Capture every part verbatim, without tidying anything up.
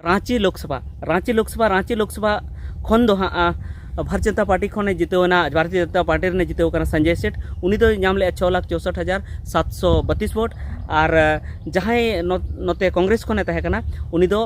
ᱨᱟᱸᱪᱤ ᱞᱳᱠᱥᱚᱵᱷᱟ, ᱨᱟᱸᱪᱤ ᱞᱳᱠᱥᱚᱵᱷᱟ, ᱨᱟᱸᱪᱤ ᱞᱳᱠᱥᱚᱵᱷᱟ ᱠᱷᱚᱱ ᱫᱚ ᱦᱟᱸᱜ, ᱟ, ᱵᱷᱟᱨᱚᱛᱤᱭᱚ ᱡᱚᱱᱚᱛᱟ ᱯᱟᱨᱴᱤ ᱠᱷᱚᱱᱮ ᱡᱤᱛᱟᱹᱣ ᱮᱱᱟ, ᱵᱷᱟᱨᱚᱛᱤᱭᱚ ᱡᱚᱱᱚᱛᱟ ᱯᱟᱨᱴᱤ ᱨᱮᱱᱮ ᱡᱤᱛᱟᱹᱣ ᱠᱟᱱᱟ ᱥᱚᱧᱡᱚᱭ ᱥᱮᱴ᱾ ᱩᱱᱤ ᱫᱚᱭ ᱧᱟᱢ ᱞᱮᱜᱼᱟ ᱪᱷᱚ ᱞᱟᱠᱷ ᱪᱳᱥᱚᱴ ᱦᱟᱡᱟᱨ ᱥᱟᱛᱥᱚ ᱵᱟᱛᱤᱥ ᱵᱷᱳᱴ᱾ ᱟᱨ, ᱟ, ᱡᱟᱦᱟᱸᱭ ᱱᱚ-, ᱱᱚᱛᱮ ᱠᱚᱝᱜᱨᱮᱥ ᱠᱷᱚᱱᱮ ᱛᱟᱦᱮᱸ ᱠᱟᱱᱟ, ᱩᱱᱤ ᱫᱚ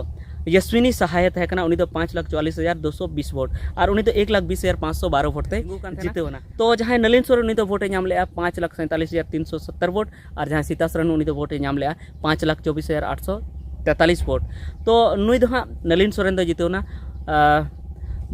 ᱭᱟᱥᱣᱤᱱᱤ ᱥᱟᱦᱟᱭᱮ ᱛᱟᱦᱮᱸ ᱠᱟᱱᱟ, ᱩᱱᱤ ᱫᱚ ᱯᱟᱸᱪ ᱞᱟᱠᱷ ᱪᱩᱣᱟᱞᱤᱥ ᱦᱟᱡᱟᱨ ᱫᱩᱥᱚ ᱵᱤᱥ ᱵᱷᱳᱴ᱾ ᱟᱨ ᱩᱱᱤ ᱫᱚ ᱮᱠ ᱞᱟᱠᱷ ᱵᱤᱥ ᱦᱟᱡᱟᱨ ᱯᱟᱸᱪᱥᱚ ᱵᱟᱨᱚ ᱵᱷᱳᱴ ᱛᱮ ᱛᱤᱸᱜᱩ ᱠᱟᱱ ᱛᱟᱦᱮᱱᱟ᱾ ᱡᱤᱛᱟᱹᱣ ᱮᱱᱟ᱾ ᱛᱚ, ᱡᱟᱦᱟᱸᱭ ᱱᱚᱞᱤᱱ ᱥᱚᱨᱮᱱ, ᱩᱱᱤ ᱫᱚ ᱵᱷᱳᱴᱮ ᱧᱟᱢ ᱞᱮᱜᱼᱟ ᱯᱟᱸᱪ ᱞᱟᱠᱷ ᱥᱟᱸᱭᱛᱟᱞᱤᱥ ᱦᱟᱡᱟᱨ ᱛᱤᱱᱥᱚ ᱥᱚᱛᱛᱚᱨ ᱵᱷᱳᱴ᱾ ᱟᱨ ᱡᱟᱦᱟᱸᱭ ᱥᱤᱛᱟ ᱥᱚᱨᱮᱱ, ᱩᱱᱤ ᱫᱚ ᱵᱷᱳᱴᱮ ᱧᱟᱢ ᱞᱮᱜᱼᱟ ᱯᱟᱸᱪ ᱞᱟᱠᱷ ᱪᱚᱵᱵᱤᱥ ᱦᱟᱡᱟᱨ ᱟᱴᱥᱚ ᱛᱮᱛᱟᱞᱤᱥ ᱵᱷᱳᱴ᱾ ᱛᱚ, ᱱᱩᱭ ᱫᱚ ᱦᱟᱸᱜ, ᱱᱚᱞᱤᱱ ᱥᱚᱨᱮᱱ ᱫᱚᱭ ᱡᱤᱛᱟᱹᱣ ᱮᱱᱟ, ᱟ,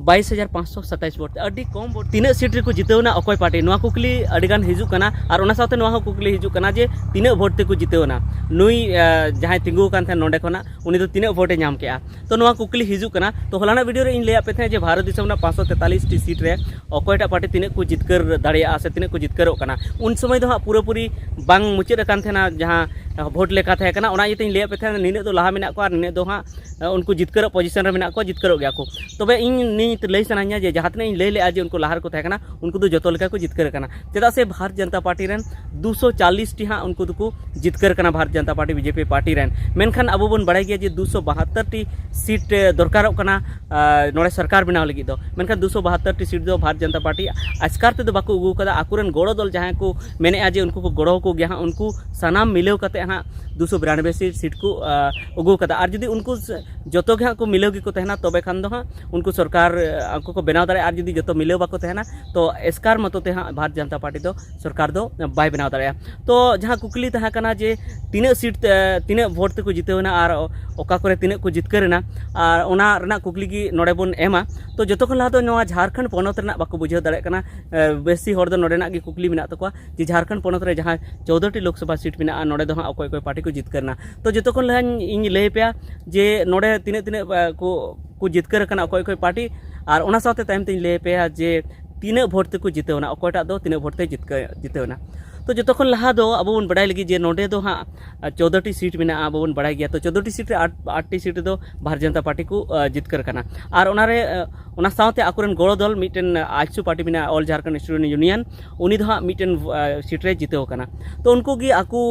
ᱵᱟᱭᱤᱥ ᱦᱟᱡᱟᱨ ᱯᱟᱸᱪᱥᱚ ᱥᱟᱛᱟᱭᱤᱥ ᱵᱷᱳᱴ ᱛᱮ᱾ ᱟᱹᱰᱤ ᱠᱚᱢ ᱵᱷᱳᱴ᱾ ᱛᱤᱱᱟᱹᱜ ᱥᱤᱴ ᱨᱮᱠᱚ ᱡᱤᱛᱟᱹᱣ ᱮᱱᱟ ᱚᱠᱚᱭ ᱯᱟᱨᱴᱤ, ᱱᱚᱣᱟ ᱠᱩᱠᱞᱤ ᱟᱹᱰᱤ ᱜᱟᱱ ᱦᱤᱡᱩᱜ ᱠᱟᱱᱟ᱾ ᱟᱨ ᱚᱱᱟ ᱥᱟᱶᱛᱮ ᱱᱚᱣᱟ ᱦᱚᱸ ᱠᱩᱠᱞᱤ ᱦᱤᱡᱩᱜ ᱠᱟᱱᱟ ᱡᱮ ᱛᱤᱱᱟᱹᱜ ᱵᱷᱳᱴ ᱛᱮᱠᱚ ᱡᱤᱛᱟᱹᱣ ᱮᱱᱟ? ᱱᱩᱭ, ᱟ, ᱡᱟᱦᱟᱸᱭ ᱛᱤᱸᱜᱩ ᱟᱠᱟᱱ ᱛᱟᱦᱮᱸᱱ ᱱᱚᱰᱮ ᱠᱷᱚᱱᱟᱜ, ᱩᱱᱤ ᱫᱚ ᱛᱤᱱᱟᱹᱜ ᱵᱷᱳᱴᱮ ᱧᱟᱢ ᱠᱮᱜᱼᱟ? ᱛᱚ, ᱱᱚᱣᱟ ᱠᱩᱠᱞᱤ ᱦᱤᱡᱩᱜ ᱠᱟᱱᱟ᱾ ᱛᱚ, ᱦᱚᱞᱟᱱᱟᱜ ᱵᱷᱤᱰᱤᱭᱳ ᱨᱮ ᱤᱧ ᱞᱟᱹᱭᱟᱫ ᱯᱮ ᱛᱟᱦᱮᱸᱫ ᱡᱮ ᱵᱷᱟᱨᱚᱛ ᱫᱤᱥᱚᱢ ᱨᱮᱱᱟᱜ ᱯᱟᱸᱪᱥᱚ ᱛᱮᱛᱟᱞᱤᱥ ᱴᱤ ᱥᱤᱴ ᱨᱮ ᱚᱠᱚᱭᱴᱟᱜ ᱯᱟᱨᱴᱤ ᱛᱤᱱᱟᱹᱜ ᱠᱚ ᱡᱤᱛᱠᱟᱹᱨ ᱫᱟᱲᱮᱭᱟᱜᱼᱟ ᱥᱮ ᱛᱤᱱᱟᱹᱜ ᱠᱚ ᱡᱤᱛᱠᱟᱹᱨᱚᱜ ᱠᱟᱱᱟ᱾ ᱩᱱ ᱥᱚᱢᱚᱭ ᱫᱚ ᱦᱟᱸᱜ ᱯᱩᱨᱟᱹᱯᱩᱨᱤ ᱵᱟᱝ ᱢᱩᱪᱟᱹᱫ ᱟᱠᱟᱱ ᱛᱟᱦᱮᱱᱟ, ᱡᱟᱦᱟᱸ ᱵᱷᱳᱴ ᱞᱮᱠᱟ ᱛᱟᱦᱮᱸ ᱠᱟᱱᱟ᱾ ᱚᱱᱟ ᱤᱭᱟᱹᱛᱮᱧ ᱞᱟᱹᱭᱟᱫ ᱯᱮ ᱛᱟᱦᱮᱸᱫ, ᱱᱤᱱᱟᱹᱜ ᱫᱚ ᱞᱟᱦᱟ ᱢᱮᱱᱟᱜ ᱠᱚᱣᱟ ᱟᱨ ᱱᱤᱱᱟᱹᱜ ᱫᱚ ᱦᱟᱸᱜ, ᱮ, ᱩᱱᱠᱩ ᱡᱤᱛᱠᱟᱹᱨᱚᱜ ᱯᱚᱡᱤᱥᱚᱱ ᱨᱮ ᱢᱮᱱᱟᱜ ᱠᱚᱣᱟ, ᱡᱤᱛᱠᱟᱹᱨᱚᱜ ᱜᱮᱭᱟ ᱠᱚ᱾ ᱛᱚᱵᱮ ᱤᱧ ᱱᱤᱛ ᱞᱟᱹᱭ ᱥᱟᱱᱟᱧᱟ ᱡᱮ ᱡᱟᱦᱟᱸ ᱛᱤᱱᱟᱹᱜ ᱤᱧ ᱞᱟᱹᱭ ᱞᱮᱜᱼᱟ ᱡᱮ ᱩᱱᱠᱩ ᱞᱟᱦᱟ ᱨᱮᱠᱚ ᱛᱟᱦᱮᱸ ᱠᱟᱱᱟ, ᱩᱱᱠᱩ ᱫᱚ ᱡᱚᱛᱚ ᱞᱮᱠᱟ ᱠᱚ ᱡᱤᱛᱠᱟᱹᱨ ᱟᱠᱟᱱᱟ᱾ ᱪᱮᱫᱟᱜ ᱥᱮ ᱵᱷᱟᱨᱚᱛ ᱡᱚᱱᱚᱛᱟ ᱯᱟᱨᱴᱤ ᱨᱮᱱ ᱫᱩᱥᱚ ᱪᱟᱞᱤᱥ ᱴᱤ ᱦᱟᱸᱜ ᱩᱱᱠᱩ ᱫᱚᱠᱚ ᱡᱤᱛᱠᱟᱹᱨ ᱠᱟᱱᱟ ᱵᱷᱟᱨᱚᱛ ᱡᱚᱱᱚᱛᱟ ᱯᱟᱨᱴᱤ, ᱵᱤᱡᱮᱯᱤ ᱯᱟᱨᱴᱤ ᱨᱮᱱ᱾ ᱢᱮᱱᱠᱷᱟᱱ ᱟᱵᱚ ᱵᱚᱱ ᱵᱟᱲᱟᱭ ᱜᱮᱭᱟ ᱡᱮ ᱫᱩᱥᱚ ᱵᱟᱦᱟᱛᱛᱳᱨ ᱴᱤ ᱥᱤᱴ, ᱮ, ᱫᱚᱨᱠᱟᱨᱚᱜ ᱠᱟᱱᱟ, ᱟ, ᱱᱚᱰᱮ ᱥᱚᱨᱠᱟᱨ ᱵᱮᱱᱟᱣ ᱞᱟᱹᱜᱤᱫ ᱫᱚ᱾ ᱢᱮᱱᱠᱷᱟᱱ ᱫᱩᱥᱚ ᱵᱟᱦᱟᱛᱛᱳᱨ ᱴᱤ ᱥᱤᱴ ᱫᱚ ᱵᱷᱟᱨᱚᱛ ᱡᱚᱱᱚᱛᱟ ᱯᱟᱨᱴᱤ ᱟᱥᱠᱟᱨ ᱛᱮᱫᱚ ᱵᱟᱠᱚ ᱟᱹᱜᱩ ᱟᱠᱟᱫᱟ᱾ ᱟᱠᱚᱨᱮᱱ ᱜᱚᱲᱚ ᱫᱚᱞ ᱡᱟᱦᱟᱸᱭ ᱠᱚ ᱢᱮᱱᱮᱫᱼᱟ ᱡᱮ ᱩᱱᱠᱩ ᱠᱚ ᱜᱚᱲᱚ ᱟᱠᱚ ᱜᱮᱭᱟ ᱦᱟᱸᱜ, ᱩᱱᱠᱩ ᱥᱟᱱᱟᱢ ᱢᱤᱞᱟᱹᱣ ᱠᱟᱛᱮ ᱦᱟᱸᱜ ᱫᱩᱥᱚ ᱵᱤᱨᱟᱱᱚᱵᱵᱳᱭ ᱥᱤᱴ, ᱥᱤᱴ ᱠᱚ, ᱟ, ᱟᱹᱜᱩ ᱟᱠᱟᱫᱟ᱾ ᱟᱨ ᱡᱩᱫᱤ ᱩᱱᱠᱩ ᱥ-, ᱡᱚᱛᱚ ᱜᱮ ᱦᱟᱸᱜ ᱠᱚ ᱢᱤᱞᱟᱹᱣ ᱜᱮᱠᱚ ᱛᱟᱦᱮᱱᱟ, ᱛᱚᱵᱮ ᱠᱷᱟᱱ ᱫᱚ ᱦᱟᱸᱜ ᱩᱱᱠᱩ ᱥᱚᱨᱠᱟᱨ, ᱟ, ᱠᱚ ᱠᱚ ᱵᱮᱱᱟᱣ ᱫᱟᱲᱮᱭᱟᱜᱼᱟ᱾ ᱟᱨ ᱡᱩᱫᱤ ᱡᱚᱛᱚ ᱢᱤᱞᱟᱹᱣ ᱵᱟᱠᱚ ᱛᱟᱦᱮᱱᱟ, ᱛᱚ ᱮᱥᱠᱟᱨ ᱢᱚᱛᱚ ᱛᱮ ᱦᱟᱸᱜ ᱵᱷᱟᱨᱚᱛ ᱡᱚᱱᱚᱛᱟ ᱯᱟᱨᱴᱤ ᱫᱚ ᱥᱚᱨᱠᱟᱨ ᱫᱚ ᱵᱟᱭ ᱵᱮᱱᱟᱣ ᱫᱟᱲᱮᱭᱟᱜᱼᱟ᱾ ᱛᱚ, ᱡᱟᱦᱟᱸ ᱠᱩᱠᱞᱤ ᱛᱟᱦᱮᱸ ᱠᱟᱱᱟ ᱡᱮ ᱛᱤᱱᱟᱹᱜ ᱥᱤᱴ ᱛᱮ, ᱛᱤᱱᱟᱹᱜ ᱵᱷᱳᱴ ᱛᱮᱠᱚ ᱡᱤᱛᱟᱹᱣ ᱮᱱᱟ ᱟᱨ ᱚᱠᱟ ᱠᱚᱨᱮ ᱛᱤᱱᱟᱹᱜ ᱠᱚ ᱡᱤᱛᱠᱟᱹᱨ ᱮᱱᱟ, ᱟᱨ ᱚᱱᱟ ᱨᱮᱱᱟᱜ ᱠᱩᱠᱞᱤ ᱜᱮ ᱱᱚᱰᱮ ᱵᱚᱱ ᱮᱢᱟ᱾ ᱛᱚ, ᱡᱚᱛᱚ ᱠᱷᱚᱱ ᱞᱟᱦᱟ ᱫᱚ ᱱᱚᱣᱟ ᱡᱷᱟᱲᱠᱷᱚᱸᱰ ᱯᱚᱱᱚᱛ ᱨᱮᱱᱟᱜ ᱵᱟᱠᱚ ᱵᱩᱡᱷᱟᱹᱣ ᱫᱟᱲᱮᱭᱟᱜ ᱠᱟᱱᱟ᱾ ᱮ, ᱵᱮᱥᱤ ᱦᱚᱲ ᱫᱚ ᱱᱚᱰᱮᱱᱟᱜ ᱜᱮ ᱠᱩᱠᱞᱤ ᱢᱮᱱᱟᱜ ᱛᱟᱠᱚᱣᱟ ᱡᱮ ᱡᱷᱟᱲᱠᱷᱚᱸᱰ ᱯᱚᱱᱚᱛ ᱨᱮ ᱡᱟᱦᱟᱸ ᱪᱳᱣᱫᱚ ᱴᱤ ᱞᱳᱠᱥᱚᱵᱷᱟ ᱥᱤᱴ ᱢᱮᱱᱟᱜᱼᱟ, ᱱᱚᱰᱮ ᱫᱚ ᱦᱟᱸᱜ ᱚᱠᱚᱭ ᱚᱠᱚᱭ ᱯᱟᱨᱴᱤ ᱠᱚ ᱡᱤᱛᱠᱟᱹᱨ ᱮᱱᱟ᱾ ᱛᱚ, ᱡᱚᱛᱚ ᱠᱷᱚᱱ ᱞᱟᱦᱟᱧ ᱤᱧ ᱞᱟᱹᱭ ᱟᱯᱮᱭᱟ ᱡᱮ ᱱᱚᱰᱮ ᱛᱤᱱᱟᱹᱜ ᱛᱤᱱᱟᱹᱜ, ᱮ, ᱠᱚ, ᱠᱚ ᱡᱤᱛᱠᱟᱹᱨ ᱟᱠᱟᱱᱟ ᱚᱠᱚᱭ ᱚᱠᱚᱭ ᱯᱟᱨᱴᱤ, ᱟᱨ ᱚᱱᱟ ᱥᱟᱶᱛᱮ ᱛᱟᱭᱚᱢ ᱛᱮᱧ ᱞᱟᱹᱭ ᱟᱯᱮᱭᱟ ᱡᱮ ᱛᱤᱱᱟᱹᱜ ᱵᱷᱳᱴ ᱛᱮᱠᱚ ᱡᱤᱛᱟᱹᱣ ᱮᱱᱟ, ᱚᱠᱚᱭᱴᱟᱜ ᱫᱚ ᱛᱤᱱᱟᱹᱜ ᱵᱷᱳᱴ ᱛᱮ ᱡᱤᱛᱠᱟᱹ-, ᱡᱤᱛᱟᱹᱣ ᱮᱱᱟ᱾ ᱛᱚ ᱡᱚᱛᱚ ᱠᱷᱚᱱ ᱞᱟᱦᱟ ᱫᱚ ᱟᱵᱚ ᱵᱚᱱ ᱵᱟᱲᱟᱭ ᱞᱟᱹᱜᱤᱫ ᱡᱮ ᱱᱚᱰᱮ ᱫᱚ ᱦᱟᱸᱜ ᱪᱳᱫᱽᱫᱳ ᱴᱤ ᱥᱤᱴ ᱢᱮᱱᱟᱜᱼᱟ, ᱟᱵᱚ ᱵᱚᱱ ᱵᱟᱲᱟᱭ ᱜᱮᱭᱟ᱾ ᱛᱚ ᱪᱳᱫᱽᱫᱳ ᱴᱤ ᱥᱤᱴ ᱨᱮ ᱟᱴ ᱟᱴ ᱴᱤ ᱥᱤᱴ ᱨᱮᱫᱚ ᱵᱷᱟᱨᱚᱛᱤᱭᱚ ᱡᱚᱱᱚᱛᱟ ᱯᱟᱨᱴᱤ ᱠᱚ ᱡᱤᱛᱠᱟᱹᱨ ᱠᱟᱱᱟ᱾ ᱟᱨ ᱚᱱᱟᱨᱮ ᱚᱱᱟ ᱥᱟᱶᱛᱮ ᱟᱠᱚᱨᱮᱱ ᱜᱚᱲᱚ ᱫᱚᱞ ᱢᱤᱫᱴᱮᱱ ᱟᱡᱽᱥᱩ ᱯᱟᱨᱴᱤ ᱢᱮᱱᱟᱜᱼᱟ, ᱚᱞ ᱡᱷᱟᱨᱠᱷᱚᱸᱰ ᱥᱴᱩᱰᱮᱱᱴ ᱤᱭᱩᱱᱤᱭᱚᱱ, ᱩᱱᱤ ᱫᱚ ᱦᱟᱸᱜ ᱢᱤᱫᱴᱮᱱ ᱥᱤᱴ ᱨᱮ ᱡᱤᱛᱟᱹᱣ ᱠᱟᱱᱟ᱾ ᱛᱚ ᱩᱱᱠᱩ ᱜᱮ ᱟᱠᱚ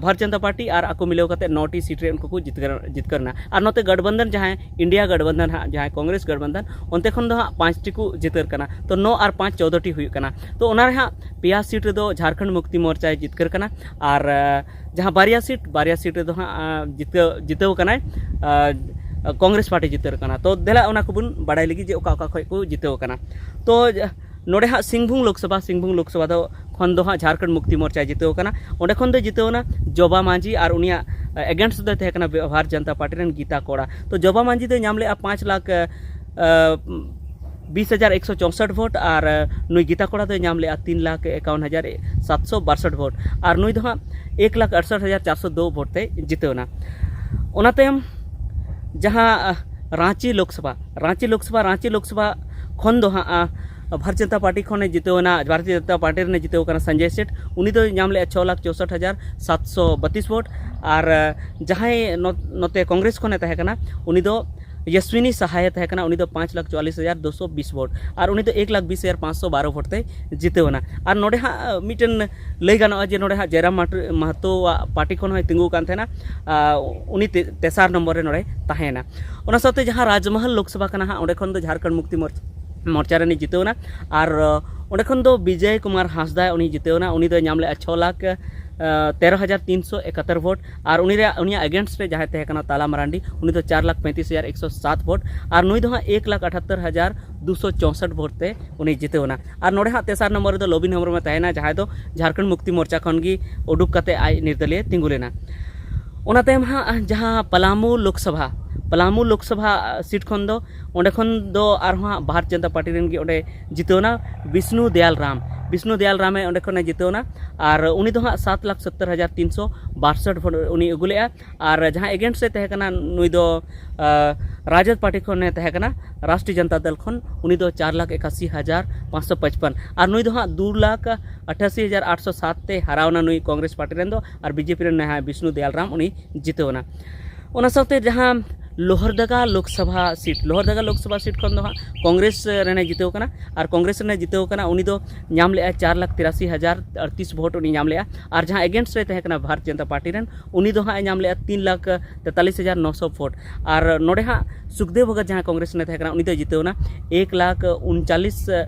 ᱵᱷᱟᱨᱚᱛᱤᱭᱚ ᱡᱚᱱᱚᱛᱟ ᱯᱟᱨᱴᱤ ᱟᱨ ᱟᱠᱚ ᱢᱤᱞᱟᱹᱣ ᱠᱟᱛᱮ ᱱᱚ ᱴᱤ ᱥᱤᱴ ᱨᱮ ᱩᱱᱠᱩ ᱠᱚ ᱡᱤᱛᱠᱟᱹᱨ ᱡᱤᱛᱠᱟᱹᱨ ᱮᱱᱟ᱾ ᱟᱨ ᱱᱚᱛᱮ ᱜᱚᱴᱵᱚᱱᱫᱷᱚᱱ, ᱡᱟᱦᱟᱸᱭ ᱤᱱᱰᱤᱭᱟ ᱜᱚᱴᱵᱚᱱᱫᱷᱚᱱ ᱦᱟᱸᱜ, ᱡᱟᱦᱟᱸᱭ ᱠᱚᱝᱜᱨᱮᱥ ᱜᱚᱴᱵᱚᱱᱫᱷᱚᱱ, ᱚᱱᱛᱮ ᱠᱷᱚᱱ ᱫᱚ ᱦᱟᱸᱜ ᱯᱟᱸᱪ ᱴᱤ ᱠᱚ ᱡᱤᱛᱟᱹᱨ ᱠᱟᱱᱟ᱾ ᱛᱚ ᱱᱚ ᱟᱨ ᱯᱟᱸᱪ, ᱪᱳᱫᱽᱫᱳ ᱴᱤ ᱦᱩᱭᱩᱜ ᱠᱟᱱᱟ᱾ ᱛᱚ ᱚᱱᱟ ᱨᱮ ᱦᱟᱸᱜ ᱯᱮᱭᱟ ᱥᱤᱴ ᱨᱮᱫᱚ ᱡᱷᱟᱨᱠᱷᱚᱸᱰ ᱢᱩᱠᱛᱤ ᱢᱳᱨᱪᱟᱭ ᱡᱤᱛᱠᱟᱹᱨ ᱠᱟᱱᱟ᱾ ᱟᱨ ᱡᱟᱦᱟᱸ ᱵᱟᱨᱭᱟ ᱥᱤᱴ, ᱵᱟᱨᱭᱟ ᱥᱤᱴ ᱨᱮᱫᱚ ᱦᱟᱸᱜ ᱡᱤᱛᱟᱹᱣ ᱡᱤᱛᱟᱹᱣ ᱠᱟᱱᱟᱭ ᱠᱚᱝᱜᱨᱮᱥ ᱯᱟᱨᱴᱤ ᱡᱤᱛᱟᱹᱨ ᱠᱟᱱᱟ᱾ ᱛᱚ ᱫᱮᱞᱟ ᱚᱱᱟ ᱠᱚᱵᱚᱱ ᱵᱟᱲᱟᱭ ᱞᱟᱹᱜᱤᱫ ᱡᱮ ᱚᱠᱟ ᱚᱠᱟ ᱠᱷᱚᱱ ᱠᱚ ᱡᱤᱛᱟᱹᱣ ᱠᱟᱱᱟ᱾ ᱛᱚ ᱱᱚᱰᱮ ᱦᱟᱸᱜ ᱥᱤᱝᱵᱷᱩᱢ ᱞᱳᱠᱥᱚᱵᱷᱟ, ᱥᱤᱝᱵᱷᱩᱢ ᱞᱳᱠᱥᱚᱵᱷᱟ ᱫᱚ ᱠᱷᱚᱱ ᱫᱚ ᱦᱟᱸᱜ ᱡᱷᱟᱨᱠᱷᱚᱸᱰ ᱢᱩᱠᱛᱤ ᱢᱳᱨᱪᱟᱭ ᱡᱤᱛᱟᱹᱣ ᱠᱟᱱᱟ᱾ ᱚᱸᱰᱮ ᱠᱷᱚᱱ ᱫᱚᱭ ᱡᱤᱛᱟᱹᱣ ᱮᱱᱟ ᱡᱚᱵᱟ ᱢᱟᱹᱡᱷᱤ, ᱟᱨ ᱩᱱᱤᱭᱟᱜ ᱮᱜᱮᱱᱥᱴ ᱫᱚᱭ ᱛᱟᱦᱮᱸ ᱠᱟᱱᱟ ᱵᱷᱟᱨᱚᱛᱤᱭᱚ ᱡᱚᱱᱚᱛᱟ ᱯᱟᱨᱴᱤ ᱨᱮᱱ ᱜᱤᱛᱟ ᱠᱚᱲᱟ᱾ ᱛᱚ ᱡᱚᱵᱟ ᱢᱟᱹᱡᱷᱤ ᱫᱚᱭ ᱧᱟᱢ ᱞᱮᱜᱼᱟ ᱯᱟᱸᱪ ᱞᱟᱠᱷ ᱵᱤᱥ ᱦᱟᱡᱟᱨ ᱮᱠᱥᱚ ᱪᱳᱥᱚᱴ ᱵᱷᱳᱴ, ᱟᱨ ᱱᱩᱭ ᱜᱤᱛᱟ ᱠᱚᱲᱟ ᱫᱚᱭ ᱧᱟᱢ ᱞᱮᱜᱼᱟ ᱛᱤᱱ ᱞᱟᱠᱷ ᱮᱠᱟᱣᱚᱱ ᱦᱟᱡᱟᱨ ᱥᱟᱛᱥᱚ ᱵᱟᱥᱚᱴ ᱵᱷᱳᱴ, ᱟᱨ ᱱᱩᱭ ᱫᱚ ᱦᱟᱸᱜ ᱮᱠ ᱞᱟᱠᱷ ᱟᱴᱥᱚᱴ ᱦᱟᱡᱟᱨ ᱪᱟᱨᱥᱚ ᱫᱩ ᱵᱷᱳᱴ ᱛᱮᱭ ᱡᱤᱛᱟᱹᱣ ᱮᱱᱟ᱾ ᱚᱱᱟ ᱛᱟᱭᱚᱢ ᱡᱟᱦᱟᱸ ᱨᱟᱺᱪᱤ ᱞᱳᱠᱥᱚᱵᱷᱟ, ᱨᱟᱺᱪᱤ ᱞᱳᱠᱥᱚᱵᱷᱟ, ᱨᱟᱺᱪᱤ ᱞᱳᱠᱥᱚᱵᱷᱟ ᱠᱷᱚᱱ ᱫᱚ ᱦᱟᱸᱜ ᱵᱷᱟᱨᱚᱛᱤᱭᱚ ᱡᱚᱱᱚᱛᱟ ᱯᱟᱨᱴᱤ ᱠᱷᱚᱱᱮ ᱡᱤᱛᱟᱹᱣ ᱮᱱᱟ, ᱵᱷᱟᱨᱚᱛᱤᱭᱚ ᱡᱚᱱᱚᱛᱟ ᱯᱟᱨᱴᱤ ᱨᱮᱱᱮ ᱡᱤᱛᱟᱹᱣ ᱠᱟᱱᱟ ᱥᱚᱧᱡᱚᱭ ᱥᱮᱴ᱾ ᱩᱱᱤ ᱫᱚᱭ ᱧᱟᱢ ᱞᱮᱜᱼᱟ ᱪᱷᱚ ᱞᱟᱠᱷ ᱪᱳᱥᱚᱴ ᱦᱟᱡᱟᱨ ᱥᱟᱛᱥᱚ ᱵᱟᱛᱤᱥ ᱵᱷᱳᱴ, ᱟᱨ ᱡᱟᱦᱟᱸᱭ ᱱᱚᱛᱮ ᱠᱚᱝᱜᱨᱮᱥ ᱠᱷᱚᱱᱮ ᱛᱟᱦᱮᱸ ᱠᱟᱱᱟ, ᱩᱱᱤ ᱫᱚ ᱭᱟᱥᱣᱤᱱᱤ ᱥᱟᱦᱟᱭᱮ ᱛᱟᱦᱮᱸ ᱠᱟᱱᱟ᱾ ᱩᱱᱤ ᱫᱚ ᱯᱟᱸᱪ ᱞᱟᱠᱷ ᱪᱩᱣᱟᱞᱤᱥ ᱦᱟᱡᱟᱨ ᱫᱩᱥᱚ ᱵᱤᱥ ᱵᱷᱳᱴ, ᱟᱨ ᱩᱱᱤ ᱫᱚ ᱮᱠ ᱞᱟᱠᱷ ᱵᱤᱥ ᱦᱟᱡᱟᱨ ᱯᱟᱸᱪᱥᱚ ᱵᱟᱨᱚ ᱵᱷᱳᱴ ᱛᱮᱭ ᱡᱤᱛᱟᱹᱣ ᱮᱱᱟ᱾ ᱟᱨ ᱱᱚᱰᱮ ᱦᱟᱸᱜ ᱢᱤᱫᱴᱮᱱ ᱞᱟᱹᱭ ᱜᱟᱱᱚᱜᱼᱟ ᱡᱮ ᱱᱚᱰᱮ ᱦᱟᱸᱜ ᱡᱚᱭᱨᱟᱢ ᱢᱟᱦᱟᱛᱳᱣᱟᱜ ᱯᱟᱨᱴᱤ ᱠᱷᱚᱱ ᱦᱚᱸᱭ ᱛᱤᱸᱜᱩ ᱠᱟᱱ ᱛᱟᱦᱮᱱᱟ᱾ ᱩᱱᱤ ᱛᱮᱥᱟᱨ ᱱᱚᱢᱵᱚᱨ ᱨᱮ ᱱᱚᱰᱮ ᱛᱟᱦᱮᱸᱭᱮᱱᱟ᱾ ᱚᱱᱟ ᱥᱟᱶᱛᱮ ᱡᱟᱦᱟᱸ ᱨᱟᱡᱽᱢᱚᱦᱚᱞ ᱞᱳᱠᱥᱚᱵᱷᱟ ᱠᱟᱱᱟ ᱦᱟᱸᱜ, ᱚᱸᱰᱮ ᱠᱷᱚᱱ ᱫᱚ ᱡᱷᱟᱨᱠᱷᱚᱸᱰ ᱢᱩᱠᱛᱤ ᱢᱳᱨᱪᱟ ᱨᱮᱱᱤᱡ ᱡᱤᱛᱟᱹᱣ ᱮᱱᱟ᱾ ᱟᱨ ᱚᱸᱰᱮ ᱠᱷᱚᱱ ᱫᱚ ᱵᱤᱡᱚᱭ ᱠᱩᱢᱟᱨ ᱦᱟᱸᱥᱫᱟ ᱩᱱᱤ ᱡᱤᱛᱟᱹᱣ ᱮᱱᱟ᱾ ᱩᱱᱤ ᱫᱚᱭ ᱧᱟᱢ ᱞᱮᱜᱼᱟ ᱪᱷᱚ ᱞᱟᱠᱷ ᱛᱮᱨᱚ ᱦᱟᱡᱟᱨ ᱛᱤᱱᱥᱚ ᱮᱠᱟᱛᱛᱳᱨ ᱵᱷᱳᱴ, ᱟᱨ ᱩᱱᱤ ᱨᱮᱭᱟᱜ, ᱩᱱᱤᱭᱟᱜ ᱮᱜᱮᱱᱥᱴ ᱨᱮ ᱡᱟᱦᱟᱸᱭ ᱛᱟᱦᱮᱸ ᱠᱟᱱᱟ ᱛᱟᱞᱟ ᱢᱟᱨᱟᱱᱰᱤ, ᱩᱱᱤ ᱫᱚ ᱪᱟᱨ ᱞᱟᱠᱷ ᱯᱚᱸᱭᱛᱨᱤᱥ ᱦᱟᱡᱟᱨ ᱮᱠᱥᱚ ᱥᱟᱛ ᱵᱷᱳᱴ, ᱟᱨ ᱱᱩᱭ ᱫᱚ ᱦᱟᱸᱜ ᱮᱠ ᱞᱟᱠᱷ ᱟᱴᱷᱟᱛᱛᱳᱨ ᱦᱟᱡᱟᱨ ᱫᱩᱥᱚ ᱪᱳᱥᱚᱴ ᱵᱷᱳᱴ ᱛᱮ ᱩᱱᱤ ᱡᱤᱛᱟᱹᱣ ᱮᱱᱟ᱾ ᱟᱨ ᱱᱚᱰᱮ ᱦᱟᱸᱜ ᱛᱮᱥᱟᱨ ᱱᱚᱢᱵᱚᱨ ᱨᱮᱫᱚ ᱞᱚᱵᱤᱱ ᱦᱮᱢᱵᱨᱚᱢᱮ ᱛᱟᱦᱮᱸᱭᱮᱱᱟ, ᱡᱟᱦᱟᱸᱭ ᱫᱚ ᱡᱷᱟᱨᱠᱷᱚᱸᱰ ᱢᱩᱠᱛᱤ ᱢᱳᱨᱪᱟ ᱠᱷᱚᱱ ᱜᱮ ᱩᱰᱩᱠ ᱠᱟᱛᱮ ᱟᱡ ᱱᱤᱨᱫᱟᱹᱞᱤᱭᱟᱹ ᱛᱤᱸᱜᱩ ᱞᱮᱱᱟ᱾ ᱚᱱᱟ ᱛᱟᱭᱚᱢ ᱦᱟᱸᱜ ᱡᱟᱦᱟᱸ ᱯᱟᱞᱟᱢᱩ ᱞᱳᱠᱥᱚᱵᱷᱟ, ᱯᱟᱞᱟᱢᱩ ᱞᱳᱠᱥᱚᱵᱷᱟ ᱥᱤᱴ ᱠᱷᱚᱱ ᱫᱚ, ᱚᱸᱰᱮ ᱠᱷᱚᱱ ᱫᱚ ᱟᱨᱦᱚᱸ ᱦᱟᱸᱜ ᱵᱷᱟᱨᱚᱛ ᱡᱚᱱᱚᱛᱟ ᱯᱟᱨᱴᱤ ᱨᱮᱱ ᱜᱮ ᱚᱸᱰᱮ ᱡᱤᱛᱟᱹᱣ ᱮᱱᱟ ᱵᱤᱥᱱᱩ ᱫᱮᱭᱟᱞ ᱨᱟᱢ᱾ ᱵᱤᱥᱱᱩ ᱫᱮᱭᱟᱞ ᱨᱟᱢᱮ ᱚᱸᱰᱮ ᱠᱷᱚᱱᱮ ᱡᱤᱛᱟᱹᱣ ᱮᱱᱟ᱾ ᱟᱨ ᱩᱱᱤ ᱫᱚ ᱦᱟᱸᱜ ᱥᱟᱛ ᱞᱟᱠᱷ ᱥᱚᱛᱛᱚᱨ ᱦᱟᱡᱟᱨ ᱛᱤᱱᱥᱚ ᱵᱟᱥᱴ ᱵᱷᱳᱴ ᱩᱱᱤ ᱟᱹᱜᱩ ᱞᱮᱜᱼᱟ᱾ ᱟᱨ ᱡᱟᱦᱟᱸ ᱮᱜᱮᱱᱥᱴ ᱨᱮ ᱛᱟᱦᱮᱸ ᱠᱟᱱᱟ, ᱱᱩᱭ ᱫᱚ ᱨᱟᱡᱚᱫ ᱯᱟᱨᱴᱤ ᱠᱷᱚᱱᱮ ᱛᱟᱦᱮᱸ ᱠᱟᱱᱟ, ᱨᱟᱥᱴᱨᱤᱭᱚ ᱡᱚᱱᱚᱛᱟ ᱫᱚᱞ ᱠᱷᱚᱱ, ᱩᱱᱤ ᱫᱚ ᱪᱟᱨ ᱞᱟᱠᱷ ᱮᱠᱟᱥᱤ ᱦᱟᱡᱟᱨ ᱯᱟᱸᱪᱥᱚ ᱯᱟᱸᱪᱯᱟᱱ᱾ ᱟᱨ ᱱᱩᱭ ᱫᱚ ᱦᱟᱸᱜ ᱫᱩ ᱞᱟᱠᱷ ᱟᱴᱷᱟᱥᱤ ᱦᱟᱡᱟᱨ ᱟᱴᱥᱚ ᱥᱟᱛ ᱛᱮ ᱦᱟᱨᱟᱣ ᱮᱱᱟ ᱱᱩᱭ ᱠᱚᱝᱜᱨᱮᱥ ᱯᱟᱨᱴᱤ ᱨᱮᱱ ᱫᱚ᱾ ᱟᱨ ᱵᱤᱡᱮᱯᱤ ᱨᱮᱱ ᱱᱟᱦᱟᱜ ᱵᱤᱥᱱᱩ ᱫᱮᱭᱟᱞ ᱨᱟᱢ ᱩᱱᱤ ᱡᱤᱛᱟᱹᱣ ᱮᱱᱟ᱾ ᱚᱱᱟ ᱥᱟᱶᱛᱮ ᱡᱟᱦᱟᱸ ᱞᱳᱦᱟᱨᱫᱟᱜᱟ ᱞᱳᱠᱥᱚᱵᱷᱟ ᱥᱤᱴ, ᱞᱳᱦᱟᱨᱫᱟᱜᱟ ᱞᱳᱠᱥᱚᱵᱷᱟ ᱥᱤᱴ ᱠᱷᱚᱱ ᱫᱚ ᱦᱟᱸᱜ ᱠᱚᱝᱜᱨᱮᱥ ᱨᱮᱱᱮ ᱡᱤᱛᱟᱹᱣ ᱠᱟᱱᱟ᱾ ᱟᱨ ᱠᱚᱝᱜᱨᱮᱥ ᱨᱮᱱᱮ ᱡᱤᱛᱟᱹᱣ ᱠᱟᱱᱟ, ᱩᱱᱤ ᱫᱚ ᱧᱟᱢ ᱞᱮᱜᱼᱟ ᱪᱟᱨ ᱞᱟᱠᱷ ᱛᱤᱨᱟᱥᱤ ᱦᱟᱡᱟᱨ ᱟᱴᱛᱤᱥ ᱵᱷᱳᱴ ᱩᱱᱤ ᱧᱟᱢ ᱞᱮᱜᱼᱟ᱾ ᱟᱨ ᱡᱟᱦᱟᱸ ᱮᱜᱮᱱᱥᱴ ᱨᱮ ᱛᱟᱦᱮᱸ ᱠᱟᱱᱟ ᱵᱷᱟᱨᱚᱛ ᱡᱚᱱᱚᱛᱟ ᱯᱟᱨᱴᱤ ᱨᱮᱱ, ᱩᱱᱤ ᱫᱚ ᱦᱟᱸᱜ ᱮ ᱧᱟᱢ ᱞᱮᱜᱼᱟ ᱛᱤᱱ ᱞᱟᱠᱷ ᱛᱮᱛᱟᱞᱤᱥ ᱦᱟᱡᱟᱨ ᱱᱚᱥᱚ ᱵᱷᱳᱴ᱾ ᱟᱨ ᱱᱚᱰᱮ ᱦᱟᱸᱜ ᱥᱩᱠᱫᱮᱵ ᱵᱷᱚᱜᱚᱛ, ᱡᱟᱦᱟᱸᱭ ᱠᱚᱝᱜᱨᱮᱥ ᱨᱮᱱᱮ ᱛᱟᱦᱮᱸ ᱠᱟᱱᱟ, ᱩᱱᱤ ᱫᱚᱭ ᱡᱤᱛᱟᱹᱣ ᱮᱱᱟ ᱮᱠ ᱞᱟᱠᱷ ᱩᱱᱪᱟᱞᱤᱥ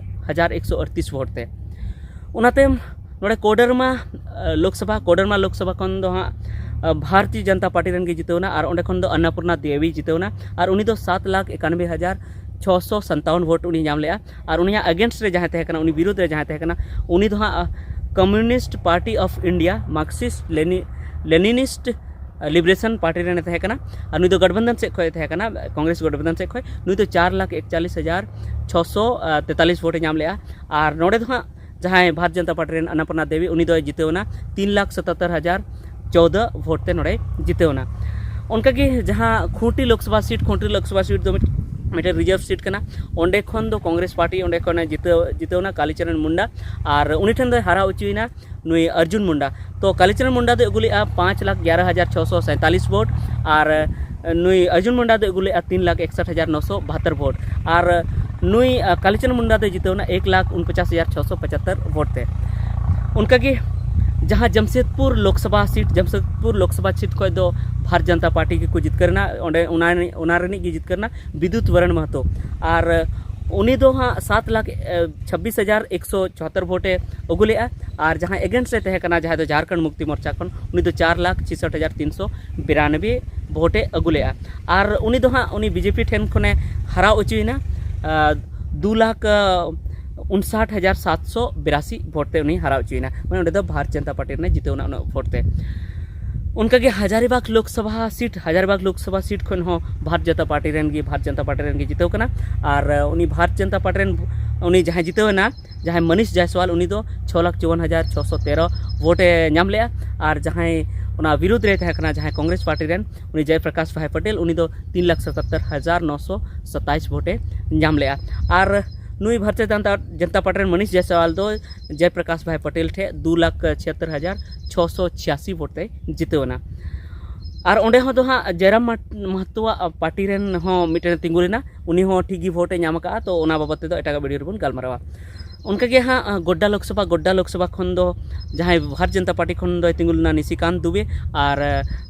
ᱦᱟᱡᱟᱨ ᱮᱠᱥᱚ ᱟᱴᱛᱤᱥ ᱵᱷᱳᱴ ᱛᱮ᱾ ᱚᱱᱟᱛᱮ ᱱᱚᱰᱮ ᱠᱳᱰᱟᱨᱢᱟ, ᱟᱸ, ᱞᱳᱠᱥᱚᱵᱷᱟ, ᱠᱳᱰᱟᱨᱢᱟ ᱞᱳᱠᱥᱚᱵᱷᱟ ᱠᱷᱚᱱ ᱫᱚ ᱦᱟᱸᱜ, ᱟᱸ, ᱵᱷᱟᱨᱚᱛᱤᱭᱚ ᱡᱚᱱᱚᱛᱟ ᱯᱟᱨᱴᱤ ᱨᱮᱱ ᱜᱮ ᱡᱤᱛᱟᱹᱣ ᱮᱱᱟ᱾ ᱟᱨ ᱚᱸᱰᱮ ᱠᱷᱚᱱ ᱫᱚ ᱚᱱᱱᱚᱯᱩᱨᱱᱟ ᱫᱮᱵᱤ ᱡᱤᱛᱟᱹᱣ ᱮᱱᱟ᱾ ᱟᱨ ᱩᱱᱤ ᱫᱚ ᱥᱟᱛ ᱞᱟᱠᱷ ᱮᱠᱟᱱᱵᱳᱭ ᱦᱟᱡᱟᱨ ᱪᱷᱚᱥᱚ ᱥᱟᱱᱛᱟᱣᱚᱱ ᱵᱷᱳᱴ ᱩᱱᱤ ᱧᱟᱢ ᱞᱮᱜᱼᱟ᱾ ᱟᱨ ᱩᱱᱤᱭᱟᱜ ᱮᱜᱮᱱᱥᱴ ᱨᱮ ᱡᱟᱦᱟᱸᱭ ᱛᱟᱦᱮᱸ ᱠᱟᱱᱟ, ᱩᱱᱤ ᱵᱤᱨᱩᱫᱷ ᱨᱮ ᱡᱟᱦᱟᱸᱭ ᱛᱟᱦᱮᱸ ᱠᱟᱱᱟ, ᱩᱱᱤ ᱫᱚ ᱦᱟᱸᱜ, ᱟᱸ, ᱠᱚᱢᱭᱩᱱᱤᱥᱴ ᱯᱟᱨᱴᱤ ᱚᱯᱷ ᱤᱱᱰᱤᱭᱟ, ᱢᱟᱨᱠᱥᱤᱥᱴ ᱞᱮᱱᱤ-, ᱞᱮᱱᱤᱱᱤᱥᱴ, ᱟᱸ, ᱞᱤᱵᱨᱮᱥᱚᱱ ᱯᱟᱨᱴᱤ ᱨᱮᱱᱮ ᱛᱟᱦᱮᱸ ᱠᱟᱱᱟ᱾ ᱟᱨ ᱱᱩᱭ ᱫᱚ ᱜᱚᱴᱵᱚᱱᱫᱷᱚᱱ ᱥᱮᱫ ᱠᱷᱚᱱ ᱮ ᱛᱟᱦᱮᱸ ᱠᱟᱱᱟ, ᱠᱚᱝᱜᱨᱮᱥ ᱜᱚᱴᱵᱚᱱᱫᱷᱚᱱ ᱥᱮᱫ ᱠᱷᱚᱱ᱾ ᱱᱩᱭ ᱫᱚ ᱪᱟᱨ ᱞᱟᱠᱷ ᱮᱠᱪᱟᱞᱤᱥ ᱦᱟᱡᱟᱨ ᱪᱷᱚᱥᱚ ᱛᱮᱛᱟᱞᱤᱥ ᱵᱷᱳᱴ ᱮ ᱧᱟᱢ ᱞᱮᱜᱼᱟ᱾ ᱟᱨ ᱱᱚᱰᱮ ᱫᱚ ᱦᱟᱸᱜ ᱡᱟᱦᱟᱸᱭ ᱵᱷᱟᱨᱚᱛ ᱡᱚᱱᱚᱛᱟ ᱯᱟᱨᱴᱤ ᱨᱮᱱ ᱚᱱᱱᱚᱯᱩᱨᱱᱟ ᱫᱮᱵᱤ, ᱩᱱᱤ ᱫᱚᱭ ᱡᱤᱛᱟᱹᱣ ᱮᱱᱟ ᱛᱤᱱ ᱞᱟᱠᱷ ᱥᱟᱛᱟᱛᱛᱚᱨ ᱦᱟᱡᱟᱨ ᱪᱳᱣᱫᱚ ᱵᱷᱳᱴ ᱛᱮ ᱱᱚᱰᱮᱭ ᱡᱤᱛᱟᱹᱣ ᱮᱱᱟ᱾ ᱚᱱᱠᱟᱜᱮ ᱡᱟᱦᱟᱸ ᱠᱷᱩᱸᱴᱤ ᱞᱳᱠᱥᱚᱵᱷᱟ ᱥᱤᱴ, ᱠᱷᱩᱸᱴᱤ ᱞᱳᱠᱥᱚᱵᱷᱟ ᱥᱤᱴ ᱫᱚ ᱢᱤᱫ-, ᱢᱤᱫᱴᱮᱱ ᱨᱤᱡᱟᱨᱵᱷ ᱥᱤᱴ ᱠᱟᱱᱟ᱾ ᱚᱸᱰᱮ ᱠᱷᱚᱱ ᱫᱚ ᱠᱚᱝᱜᱨᱮᱥ ᱯᱟᱨᱴᱤ ᱚᱸᱰᱮ ᱠᱷᱚᱱᱮ ᱡᱤᱛᱟᱹᱣ, ᱡᱤᱛᱟᱹᱣ ᱮᱱᱟ ᱠᱟᱞᱤᱪᱚᱨᱚᱱ ᱢᱩᱱᱰᱟ᱾ ᱟᱨ ᱩᱱᱤ ᱴᱷᱮᱱ ᱫᱚᱭ ᱦᱟᱨᱟᱣ ᱦᱚᱪᱚᱭᱮᱱᱟ ᱱᱩᱭ ᱚᱨᱡᱩᱱ ᱢᱩᱱᱰᱟ᱾ ᱛᱚ ᱠᱟᱞᱤᱪᱚᱨᱚᱱ ᱢᱩᱱᱰᱟ ᱫᱚᱭ ᱟᱹᱜᱩ ᱞᱮᱜᱼᱟ ᱯᱟᱸᱪ ᱞᱟᱠᱷ ᱜᱮᱭᱟᱨᱚ ᱦᱟᱡᱟᱨ ᱪᱷᱚᱥᱚ ᱥᱟᱸᱭᱛᱟᱞᱤᱥ ᱵᱷᱳᱴ᱾ ᱟᱨ ᱱᱩᱭ ᱚᱨᱡᱩᱱ ᱢᱩᱱᱰᱟ ᱫᱚᱭ ᱟᱹᱜᱩ ᱞᱮᱜᱼᱟ ᱛᱤᱱ ᱞᱟᱠᱷ ᱮᱠᱥᱟᱴ ᱦᱟᱡᱟᱨ ᱱᱚᱥᱚ ᱵᱟᱦᱟᱛᱛᱚᱨ ᱵᱷᱳᱴ᱾ ᱟᱨ ᱱᱩᱭ, ᱟᱸ, ᱠᱟᱞᱤᱪᱚᱨᱚᱱ ᱢᱩᱱᱰᱟ ᱫᱚᱭ ᱡᱤᱛᱟᱹᱣ ᱮᱱᱟ ᱮᱠ ᱞᱟᱠᱷ ᱩᱱᱯᱚᱪᱟᱥ ᱦᱟᱡᱟᱨ ᱪᱷᱚᱥᱚ ᱯᱚᱸᱪᱟᱛᱛᱳᱨ ᱵᱷᱳᱴ ᱛᱮ᱾ ᱚᱱᱠᱟᱜᱮ ᱡᱟᱦᱟᱸ ᱡᱟᱢᱥᱮᱫᱽᱯᱩᱨ ᱞᱳᱠᱥᱚᱵᱷᱟ ᱥᱤᱴ, ᱡᱟᱢᱥᱮᱫᱽᱯᱩᱨ ᱞᱳᱠᱥᱚᱵᱷᱟ ᱥᱤᱴ ᱠᱷᱚᱱ ᱫᱚ ᱵᱷᱟᱨᱚᱛ ᱡᱚᱱᱚᱛᱟ ᱯᱟᱨᱴᱤ ᱜᱮᱠᱚ ᱡᱤᱛᱠᱟᱹᱨ ᱮᱱᱟ᱾ ᱚᱸᱰᱮ ᱚᱱᱟ, ᱚᱱᱟ ᱨᱤᱱᱤᱡ ᱜᱮ ᱡᱤᱛᱠᱟᱹᱨ ᱮᱱᱟ ᱵᱤᱫᱩᱛ ᱵᱚᱨᱚᱱ ᱢᱟᱦᱟᱛᱚ᱾ ᱟᱨ ᱩᱱᱤ ᱫᱚ ᱦᱟᱸᱜ ᱥᱟᱛ ᱞᱟᱠᱷ, ᱮ, ᱪᱷᱟᱵᱵᱤᱥ ᱦᱟᱡᱟᱨ ᱮᱠᱥᱚ ᱪᱩᱣᱟᱛᱛᱳᱨ ᱵᱷᱳᱴ ᱮ ᱟᱹᱜᱩ ᱞᱮᱜᱼᱟ᱾ ᱟᱨ ᱡᱟᱦᱟᱸ ᱮᱜᱮᱱᱥᱴ ᱨᱮ ᱛᱟᱦᱮᱸ ᱠᱟᱱᱟ, ᱡᱟᱦᱟᱸᱭ ᱫᱚ ᱡᱷᱟᱨᱠᱷᱚᱸᱰ ᱢᱩᱠᱛᱤ ᱢᱳᱨᱪᱟ ᱠᱷᱚᱱ, ᱩᱱᱤ ᱫᱚ ᱪᱟᱨ ᱞᱟᱠᱷ ᱪᱷᱤᱥᱚᱴ ᱦᱟᱡᱟᱨ ᱛᱤᱱᱥᱚ ᱵᱤᱨᱟᱱᱚᱵᱵᱳᱭ ᱵᱷᱳᱴ ᱮ ᱟᱹᱜᱩ ᱞᱮᱜᱼᱟ᱾ ᱟᱨ ᱩᱱᱤ ᱫᱚ ᱦᱟᱸᱜ ᱩᱱᱤ ᱵᱤᱡᱮᱯᱤ ᱴᱷᱮᱱ ᱠᱷᱚᱱᱮ ᱦᱟᱨᱟᱣ ᱦᱚᱪᱚᱭᱮᱱᱟ, ᱟᱨ, ᱫᱩ ᱞᱟᱠᱷ, ᱟᱨ, ᱩᱱᱥᱟᱴ ᱦᱟᱡᱟᱨ ᱥᱟᱛᱥᱚ ᱵᱤᱨᱟᱥᱤ ᱵᱷᱳᱴ ᱛᱮ ᱩᱱᱤ ᱦᱟᱨᱟᱣ ᱦᱚᱪᱚᱭᱮᱱᱟ᱾ ᱢᱟᱱᱮ ᱚᱸᱰᱮ ᱫᱚ ᱵᱷᱟᱨᱚᱛ ᱡᱚᱱᱚᱛᱟ ᱯᱟᱨᱴᱤ ᱨᱮᱱᱟᱜ ᱡᱤᱛᱟᱹᱣ ᱮᱱᱟ ᱩᱱᱟᱹᱜ ᱵᱷᱳᱴ ᱛᱮ᱾ ᱚᱱᱠᱟᱜᱮ ᱦᱟᱡᱟᱨᱤᱵᱟᱜᱽ ᱞᱳᱠᱥᱚᱵᱷᱟ ᱥᱤᱴ, ᱦᱟᱡᱟᱨᱤᱵᱟᱜᱽ ᱞᱳᱠᱥᱚᱵᱷᱟ ᱥᱤᱴ ᱠᱷᱚᱱ ᱦᱚᱸ ᱵᱷᱟᱨᱚᱛ ᱡᱟᱱᱛᱟ ᱯᱟᱨᱴᱤ ᱨᱮᱱ ᱜᱮ, ᱵᱷᱟᱨᱚᱛ ᱡᱟᱱᱛᱟ ᱯᱟᱨᱴᱤ ᱨᱮᱱ ᱜᱮ ᱡᱤᱛᱟᱹᱣ ᱠᱟᱱᱟ᱾ ᱟᱨ ᱩᱱᱤ ᱵᱷᱟᱨᱚᱛ ᱡᱟᱱᱛᱟ ᱯᱟᱨᱴᱤ ᱨᱮᱱ, ᱩᱱᱤ ᱡᱟᱦᱟᱸᱭ ᱡᱤᱛᱟᱹᱣ ᱮᱱᱟ, ᱡᱟᱦᱟᱸᱭ ᱢᱟᱱᱤᱥ ᱡᱟᱭᱥᱣᱟᱞ, ᱩᱱᱤ ᱫᱚ ᱪᱷᱚ ᱞᱟᱠᱷ ᱪᱩᱣᱟᱱ ᱦᱟᱡᱟᱨ ᱪᱷᱚᱥᱚ ᱛᱮᱨᱚ ᱵᱷᱳᱴ ᱮ ᱧᱟᱢ ᱞᱮᱜᱼᱟ᱾ ᱟᱨ ᱡᱟᱦᱟᱸᱭ ᱚᱱᱟ ᱵᱤᱨᱩᱫᱽ ᱨᱮ ᱛᱟᱦᱮᱸ ᱠᱟᱱᱟ, ᱡᱟᱦᱟᱸᱭ ᱠᱚᱝᱜᱨᱮᱥ ᱯᱟᱨᱴᱤ ᱨᱮᱱ, ᱩᱱᱤ ᱡᱚᱭ ᱯᱨᱚᱠᱟᱥ ᱵᱷᱟᱭ ᱯᱟᱴᱮᱞ, ᱩᱱᱤ ᱫᱚ ᱛᱤᱱ ᱞᱟᱠᱷ ᱥᱟᱛᱟᱛᱛᱚᱨ ᱦᱟᱡᱟᱨ ᱱᱚᱥᱚ ᱥᱟᱛᱟᱭᱤᱥ ᱵᱷᱳᱴ ᱮ ᱧᱟᱢ ᱞᱮᱜᱼᱟ᱾ ᱟᱨ ᱱᱩᱭ ᱵᱷᱟᱨᱚᱛᱤᱭᱚ ᱡᱟᱱᱛᱟ, ᱡᱟᱱᱛᱟ ᱯᱟᱨᱴᱤ ᱨᱮᱱ ᱢᱟᱱᱤᱥ ᱡᱟᱭᱥᱣᱟᱞ ᱫᱚ ᱡᱚᱭ ᱯᱨᱚᱠᱟᱥ ᱵᱷᱟᱭ ᱯᱟᱴᱮᱞ ᱴᱷᱮᱱ ᱫᱩ ᱞᱟᱠᱷ ᱪᱷᱤᱭᱟᱛᱛᱚᱨ ᱦᱟᱡᱟᱨ ᱪᱷᱚᱥᱚ ᱪᱷᱤᱭᱟᱥᱤ ᱵᱷᱳᱴ ᱛᱮᱭ ᱡᱤᱛᱟᱹᱣ ᱮᱱᱟ᱾ ᱟᱨ ᱚᱸᱰᱮ ᱦᱚᱸ ᱫᱚ ᱦᱟᱸᱜ ᱡᱚᱭᱨᱟᱢ ᱢᱟᱦᱟᱛᱚᱣᱟᱜ ᱯᱟᱨᱴᱤ ᱨᱮᱱ ᱦᱚᱸ ᱢᱤᱫᱴᱮᱱ ᱛᱤᱸᱜᱩ ᱞᱮᱱᱟ, ᱩᱱᱤ ᱦᱚᱸ ᱴᱷᱤᱠ ᱜᱮ ᱵᱷᱳᱴ ᱮ ᱧᱟᱢ ᱟᱠᱟᱫᱼᱟ᱾ ᱛᱚ ᱚᱱᱟ ᱵᱟᱵᱚᱫ ᱛᱮᱫᱚ ᱮᱴᱟᱜᱟᱜ ᱵᱷᱤᱰᱤᱭᱳ ᱨᱮᱵᱚᱱ ᱜᱟᱞᱢᱟᱨᱟᱣᱟ᱾ ᱚᱱᱠᱟᱜᱮ ᱦᱟᱸᱜ ᱜᱳᱰᱰᱟ ᱞᱳᱠᱥᱚᱵᱷᱟ, ᱜᱳᱰᱰᱟ ᱞᱳᱠᱥᱚᱵᱷᱟ ᱠᱷᱚᱱ ᱫᱚ ᱡᱟᱦᱟᱸᱭ ᱵᱷᱟᱨᱚᱛ ᱡᱟᱱᱛᱟ ᱯᱟᱨᱴᱤ ᱠᱷᱚᱱ ᱫᱚᱭ ᱛᱤᱸᱜᱩ ᱞᱮᱱᱟ ᱱᱤᱥᱤᱠᱟᱱᱛ ᱫᱩᱵᱮ, ᱟᱨ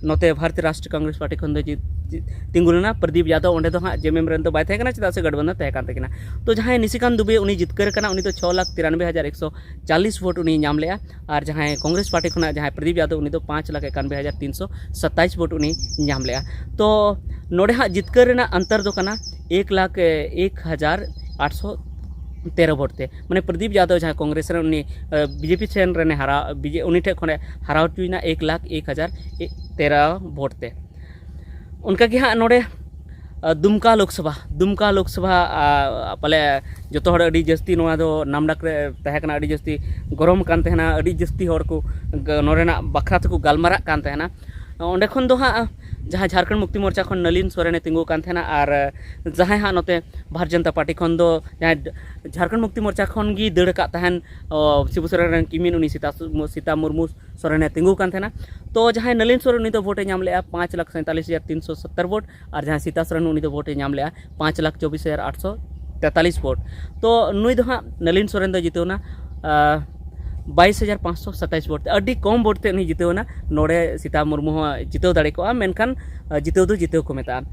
ᱱᱚᱛᱮ ᱵᱷᱟᱨᱚᱛᱤᱭᱚ ᱨᱟᱥᱴᱨᱤᱭᱚ ᱠᱚᱝᱜᱨᱮᱥ ᱯᱟᱨᱴᱤ ᱠᱷᱚᱱ ᱫᱚ ᱡᱤ-, ᱡᱤ-, ᱛᱤᱸᱜᱩ ᱞᱮᱱᱟ ᱯᱨᱚᱫᱤᱯ ᱭᱟᱫᱚᱵ᱾ ᱚᱸᱰᱮ ᱫᱚ ᱦᱟᱸᱜ ᱡᱮ ᱮᱢ ᱮᱢ ᱨᱮᱱ ᱫᱚ ᱵᱟᱭ ᱛᱟᱦᱮᱸ ᱠᱟᱱᱟ, ᱪᱮᱫᱟᱜ ᱥᱮ ᱜᱚᱴᱵᱚᱱᱫᱷᱚᱱ ᱛᱟᱦᱮᱸ ᱠᱟᱱ ᱛᱟᱹᱠᱤᱱᱟ᱾ ᱛᱚ ᱡᱟᱦᱟᱸᱭ ᱱᱤᱥᱤᱠᱟᱱᱛ ᱫᱩᱵᱮ, ᱩᱱᱤ ᱡᱤᱛᱠᱟᱹᱨ ᱠᱟᱱᱟ, ᱩᱱᱤ ᱫᱚ ᱪᱷᱚ ᱞᱟᱠᱷ ᱛᱤᱨᱟᱱᱵᱮ ᱦᱟᱡᱟᱨ ᱮᱠᱥᱚ ᱪᱟᱞᱤᱥ ᱵᱷᱳᱴ ᱩᱱᱤᱭ ᱧᱟᱢ ᱞᱮᱜᱼᱟ᱾ ᱟᱨ ᱡᱟᱦᱟᱸᱭ ᱠᱚᱝᱜᱨᱮᱥ ᱯᱟᱨᱴᱤ ᱠᱷᱚᱱᱟᱜ ᱡᱟᱦᱟᱸᱭ ᱯᱨᱚᱫᱤᱯ ᱭᱟᱫᱚᱵ, ᱩᱱᱤ ᱫᱚ ᱯᱟᱸᱪ ᱞᱟᱠᱷ ᱮᱠᱟᱱᱵᱮ ᱦᱟᱡᱟᱨ ᱛᱤᱱᱥᱚ ᱥᱟᱛᱟᱭᱤᱥ ᱵᱷᱳᱴ ᱩᱱᱤ ᱧᱟᱢ ᱞᱮᱜᱼᱟ᱾ ᱛᱚ ᱱᱚᱰᱮ ᱦᱟᱸᱜ ᱡᱤᱛᱠᱟᱹᱨ ᱨᱮᱱᱟᱜ ᱚᱱᱛᱚᱨ ᱫᱚ ᱠᱟᱱᱟ ᱮᱠ ᱞᱟᱠᱷ ᱮᱠ ᱦᱟᱡᱟᱨ ᱟᱴᱥᱚ ᱛᱮᱨᱚ ᱵᱷᱳᱴ ᱛᱮ᱾ ᱢᱟᱱᱮ ᱯᱨᱚᱫᱤᱯ ᱭᱟᱫᱚᱵ ᱡᱟᱦᱟᱸᱭ ᱠᱚᱝᱜᱨᱮᱥ ᱨᱮᱱ, ᱩᱱᱤ ᱵᱤᱡᱮᱯᱤ ᱥᱮᱱ ᱨᱮᱱᱮ ᱦᱟᱨᱟ, ᱵᱤᱡᱮ-, ᱩᱱᱤ ᱴᱷᱮᱱ ᱠᱷᱚᱱᱮ ᱦᱟᱨᱟᱣ ᱦᱚᱪᱚᱭᱮᱱᱟ ᱮᱠ ᱞᱟᱠᱷ ᱮᱠ ᱦᱟᱡᱟᱨ ᱛᱮᱨᱚ ᱵᱷᱳᱴ ᱛᱮ᱾ ᱚᱱᱠᱟᱜᱮ ᱦᱟᱸᱜ ᱱᱚᱰᱮ ᱟᱨ, ᱫᱩᱢᱠᱟ ᱞᱳᱠᱥᱚᱵᱷᱟ, ᱫᱩᱢᱠᱟ ᱞᱳᱠᱥᱚᱵᱷᱟ, ᱟᱨ, ᱯᱟᱞᱮ ᱡᱚᱛᱚ ᱦᱚᱲ ᱟᱹᱰᱤ ᱡᱟᱹᱥᱛᱤ ᱱᱚᱣᱟ ᱫᱚ ᱱᱟᱢᱰᱟᱠ ᱨᱮ ᱛᱟᱦᱮᱸ ᱠᱟᱱᱟ, ᱟᱹᱰᱤ ᱡᱟᱹᱥᱛᱤ ᱜᱚᱨᱚᱢ ᱠᱟᱱ ᱛᱟᱦᱮᱱᱟ, ᱟᱹᱰᱤ ᱡᱟᱹᱥᱛᱤ ᱦᱚᱲ ᱠᱚ ᱜ-, ᱱᱚᱰᱮᱱᱟᱜ ᱵᱟᱠᱷᱨᱟ ᱛᱮᱠᱚ ᱜᱟᱞᱢᱟᱨᱟᱜ ᱠᱟᱱ ᱛᱟᱦᱮᱱᱟ᱾ ᱚᱸᱰᱮ ᱠᱷᱚᱱ ᱫᱚ ᱦᱟᱸᱜ ᱡᱟᱦᱟᱸ ᱡᱷᱟᱲᱠᱷᱚᱸᱰ ᱢᱩᱠᱛᱤ ᱢᱳᱨᱪᱟ ᱠᱷᱚᱱ ᱱᱚᱞᱤᱱ ᱥᱚᱨᱮᱱᱮ ᱛᱤᱸᱜᱩ ᱠᱟᱱ ᱛᱟᱦᱮᱱᱟ, ᱟᱨ ᱡᱟᱦᱟᱸᱭ ᱦᱟᱸᱜ ᱱᱚᱛᱮ ᱵᱷᱟᱨᱚᱛ ᱡᱟᱱᱛᱟ ᱯᱟᱨᱴᱤ ᱠᱷᱚᱱ ᱫᱚ ᱡᱟᱦᱟᱸᱭ ᱡᱷᱟᱲᱠᱷᱚᱸᱰ ᱢᱩᱠᱛᱤ ᱢᱳᱨᱪᱟ ᱠᱷᱚᱱ ᱜᱮ ᱫᱟᱹᱲ ᱟᱠᱟᱫ ᱛᱟᱦᱮᱱ, ᱚ, ᱥᱤᱵᱩ ᱥᱚᱨᱮᱱ ᱨᱮᱱ ᱠᱤᱢᱤᱱ, ᱩᱱᱤ ᱥᱤᱛᱟ ᱥᱩ-, ᱥᱤᱛᱟ ᱢᱩᱨᱢᱩ ᱥᱚᱨᱮᱱᱮ ᱛᱤᱸᱜᱩ ᱠᱟᱱ ᱛᱟᱦᱮᱱᱟ᱾ ᱛᱚ ᱡᱟᱦᱟᱸᱭ ᱱᱚᱞᱤᱱ ᱥᱚᱨᱮᱱ, ᱩᱱᱤ ᱫᱚ ᱵᱷᱳᱴᱮ ᱧᱟᱢ ᱞᱮᱜᱼᱟ ᱯᱟᱸᱪ ᱞᱟᱠᱷ ᱥᱟᱸᱭᱛᱟᱞᱤᱥ ᱦᱟᱡᱟᱨ ᱛᱤᱱᱥᱚ ᱥᱚᱛᱛᱚᱨ ᱵᱷᱳᱴ, ᱟᱨ ᱡᱟᱦᱟᱸᱭ ᱥᱤᱛᱟ ᱥᱚᱨᱮᱱ, ᱩᱱᱤ ᱫᱚ ᱵᱷᱳᱴᱮ ᱧᱟᱢ ᱞᱮᱜᱼᱟ ᱯᱟᱸᱪ ᱞᱟᱠᱷ ᱪᱚᱵᱵᱤᱥ ᱦᱟᱡᱟᱨ ᱟᱴᱥᱚ ᱛᱮᱛᱟᱞᱤᱥ ᱵᱷᱳᱴ᱾ ᱛᱚ ᱱᱩᱭ ᱫᱚ ᱦᱟᱸᱜ, ᱱᱚᱞᱤᱱ ᱥᱚᱨᱮᱱ ᱫᱚ ᱡᱤᱛᱟᱹᱣ ᱮᱱᱟ, ᱟᱸ, ᱵᱟᱭᱤᱥ ᱦᱟᱡᱟᱨ ᱯᱟᱸᱪᱥᱚ ᱥᱟᱛᱟᱭᱤᱥ ᱵᱷᱳᱴ ᱛᱮ, ᱟᱹᱰᱤ ᱠᱚᱢ ᱵᱷᱳᱴ ᱛᱮ ᱩᱱᱤ ᱡᱤᱛᱟᱹᱣ ᱮᱱᱟ᱾ ᱱᱚᱰᱮ ᱥᱤᱛᱟ ᱢᱩᱨᱢᱩ ᱦᱚᱸ ᱡᱤᱛᱟᱹᱣ ᱫᱟᱲᱮ ᱠᱚᱜᱼᱟ, ᱢᱮᱱᱠᱷᱟᱱ, ᱟᱸ, ᱡᱤᱛᱟᱹᱣ ᱫᱚ ᱡᱤᱛᱟᱹᱣ ᱠᱚ ᱢᱮᱛᱟᱜᱼᱟ᱾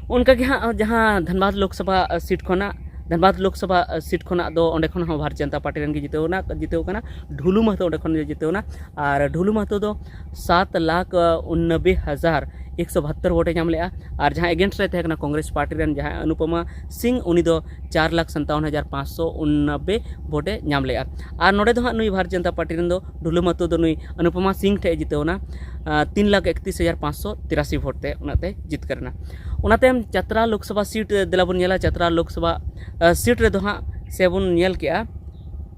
ᱚᱱᱠᱟᱜᱮ ᱦᱟᱸᱜ ᱡᱟᱦᱟᱸ ᱫᱷᱟᱱᱵᱟᱫᱽ ᱞᱳᱠᱥᱚᱵᱷᱟ ᱥᱤᱴ ᱠᱷᱚᱱᱟᱜ, ᱫᱷᱟᱱᱵᱟᱫᱽ ᱞᱳᱠᱥᱚᱵᱷᱟ ᱥᱤᱴ ᱠᱷᱚᱱᱟᱜ ᱫᱚ ᱚᱸᱰᱮ ᱠᱷᱚᱱ ᱦᱚᱸ ᱵᱷᱟᱨᱚᱛ ᱡᱟᱱᱛᱟ ᱯᱟᱨᱴᱤ ᱨᱮᱱ ᱜᱮ ᱡᱤᱛᱟᱹᱣ ᱮᱱᱟ, ᱡᱤᱛᱟᱹᱣ ᱠᱟᱱᱟ᱾ ᱰᱷᱩᱞᱩ ᱢᱟᱦᱛᱚ ᱚᱸᱰᱮ ᱠᱷᱚᱱ ᱜᱮ ᱡᱤᱛᱟᱹᱣ ᱮᱱᱟ᱾ ᱟᱨ ᱰᱷᱩᱞᱩ ᱢᱟᱦᱛᱚ ᱫᱚ ᱥᱟᱛ ᱞᱟᱠᱷ ᱩᱱᱱᱚᱵᱵᱳᱭ ᱦᱟᱡᱟᱨ ᱮᱠᱥᱚ ᱵᱟᱦᱟᱛᱛᱳᱨ ᱵᱷᱳᱴᱮ ᱧᱟᱢ ᱞᱮᱜᱼᱟ᱾ ᱟᱨ ᱡᱟᱦᱟᱸ against ᱨᱮ ᱛᱟᱦᱮᱸ ᱠᱟᱱᱟ ᱠᱚᱝᱜᱨᱮᱥ ᱯᱟᱨᱴᱤ ᱨᱮᱱ ᱡᱟᱦᱟᱸᱭ ᱚᱱᱩᱯᱚᱢᱟ ᱥᱤᱝ, ᱩᱱᱤ ᱫᱚ ᱪᱟᱨ ᱞᱟᱠᱷ ᱥᱟᱱᱛᱟᱣᱚᱱ ᱦᱟᱡᱟᱨ ᱯᱟᱸᱪᱥᱚ ᱩᱱᱱᱚᱵᱵᱳᱭ ᱵᱷᱳᱴᱮ ᱧᱟᱢ ᱞᱮᱜᱼᱟ᱾ ᱟᱨ ᱱᱚᱰᱮ ᱫᱚ ᱦᱟᱸᱜ ᱱᱩᱭ ᱵᱷᱟᱨᱚᱛ ᱡᱚᱱᱚᱛᱟ ᱯᱟᱨᱴᱤ ᱨᱮᱱ ᱫᱚ ᱰᱷᱩᱞᱟᱹ ᱢᱟᱛᱳ ᱫᱚ ᱱᱩᱭ ᱚᱱᱩᱯᱚᱢᱟ ᱥᱤᱝ ᱴᱷᱮᱱ ᱡᱤᱛᱟᱹᱣ ᱮᱱᱟ, ᱟᱨ ᱛᱤᱱ ᱞᱟᱠᱷ ᱮᱠᱛᱨᱤᱥ ᱦᱟᱡᱟᱨ ᱯᱟᱸᱪᱥᱚ ᱛᱤᱨᱟᱥᱤ ᱵᱷᱳᱴ ᱛᱮ ᱚᱱᱟᱛᱮ ᱡᱤᱛᱠᱟᱹᱨ ᱮᱱᱟ᱾ ᱚᱱᱟᱛᱮ ᱪᱟᱛᱨᱟ ᱞᱳᱠᱥᱚᱵᱷᱟ ᱥᱤᱴ ᱫᱮᱞᱟ ᱵᱚᱱ ᱧᱮᱞᱟ᱾ ᱪᱟᱛᱨᱟ ᱞᱳᱠᱥᱚᱵᱷᱟ, ᱟᱨ, ᱥᱤᱴ ᱨᱮᱫᱚ ᱦᱟᱸᱜ ᱥᱮ ᱵᱚᱱ ᱧᱮᱞ ᱠᱮᱜᱼᱟ,